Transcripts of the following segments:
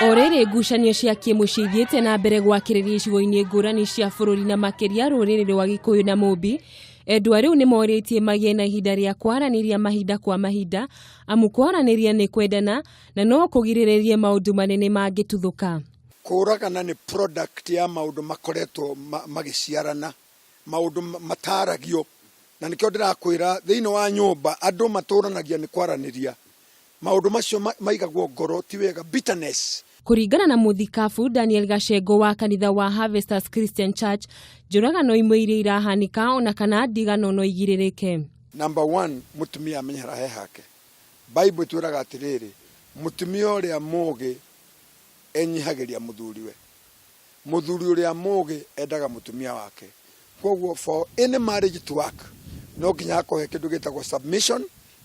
O rĩrĩ ngucanio cia kĩmũciĩ ithiĩte na mbere gwakĩrĩria icigo-inĩ ngũrani cia bũrũri na makĩria rũrĩrĩ rwa Gĩkũyũ na Mũmbi, endwa rĩu nĩ morĩtie magĩe na ihinda rĩa kwaranĩria mahinda kwa mahinda, amu kwaranĩria nĩ kwendana na no kũgirĩrĩrie maũndũ manene mangĩtuthũka. Kũũragana nĩ product ya maũndũ makoretwo magĩciarana, maũndũ mataragio, na nĩkĩo ndĩrakwĩra thĩinĩ wa nyũmba andũ matũranagia nĩ kwaranĩria. Maũndũ macio maigagwo ngoro ti wega, bitterness. Kũringana na mũthikabu Daniel Gacengo wa kanitha wa Harvesters Christian Church, njũragano imwe iria irahanĩka ona kana ndigano no igirĩrĩke. Number one, mũtumia amenye harĩa he hake. Bible ĩtwĩraga atĩrĩrĩ, mũtumia ũrĩa mũgĩ enyihagĩria mũthuriwe. Mũthuri ũrĩa mũgĩ endaga mũtumia wake. Kwoguo for any marriage to work, no nginya hakorwo he kĩndũ gĩtagwo submission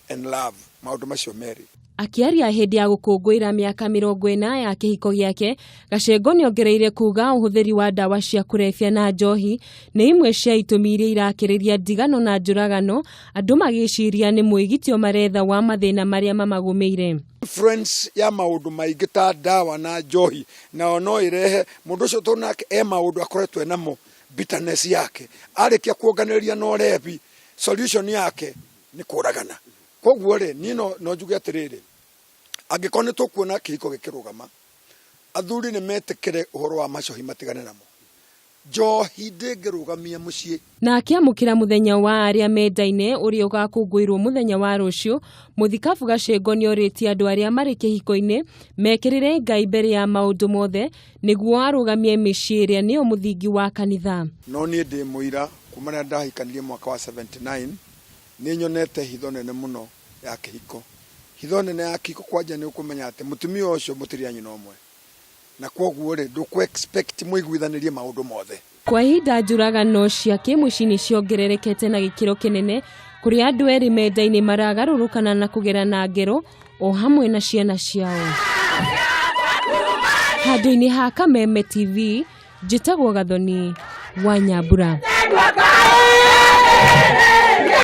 and love, maũndũ macio merĩ. Akĩaria hĩndĩ ya gũkũngũĩra mĩaka 40 ya kĩhiko gĩake, Gacengo nĩongereire kuga ũhũthĩri wa ndawa cia kũrebia na njohi nĩ imwe cia itũmi iria irakĩrĩria ndigano na njũragano, andũ magĩciria nĩ mwĩgitio maretha wa mathĩna marĩa mamagũmĩire. Influence ya maũndũ maingĩ ta ndawa na njohi nayo no ĩrehe mũndũ ũcio tondũ nake e maũndũ akoretwo enamo bitterness yake arĩkia kuonganĩrĩria na ũrebi solution yake nĩ kũragana. Koguo rĩ niĩ no njuge atĩrĩrĩ, angĩkorwo nĩ tũkuona kĩhiko gĩkĩrũgama, athuri nĩ metĩkĩre ũhoro wa macohi matigane namo. Njohi ndĩngĩrũgamia mũciĩ. Na akĩamũkĩra mũthenya wa arĩa mendaine ũrĩa ũgakũngũĩrwo mũthenya wa rũciũ, Mũthikabu Gacengo nĩorĩtie andũ arĩa marĩ kĩhiko-inĩ mekĩrĩre Ngai mbere ya maũndũ mothe nĩguo arũgamie mĩciĩ ĩrĩa nĩyo mũthingi wa kanitha. No niĩ ndĩ mũira kuma rĩrĩa ndahikanirie mwaka wa 79 nĩ nyonete hitho nene mũno ya kĩhiko. Hitho nene ya kĩhiko kwanja nĩ ũkũmenya atĩ mũtumia ũcio mũtirĩ a nyina ũmwe. Na kwoguo rĩ, ndũkũ expect mũiguithanĩrie maũndũ mothe. Kwa ihinda njũragano cia kĩmũciĩ nĩ ciongererekete na gĩkĩro kĩnene kũrĩa andũ erĩ mendaine maragarũrũkana na kũgerana ngero o hamwe na ciana ciao. Handũ-inĩ ha Kameme TV, njĩtagwo Gathoni wa Nyambura.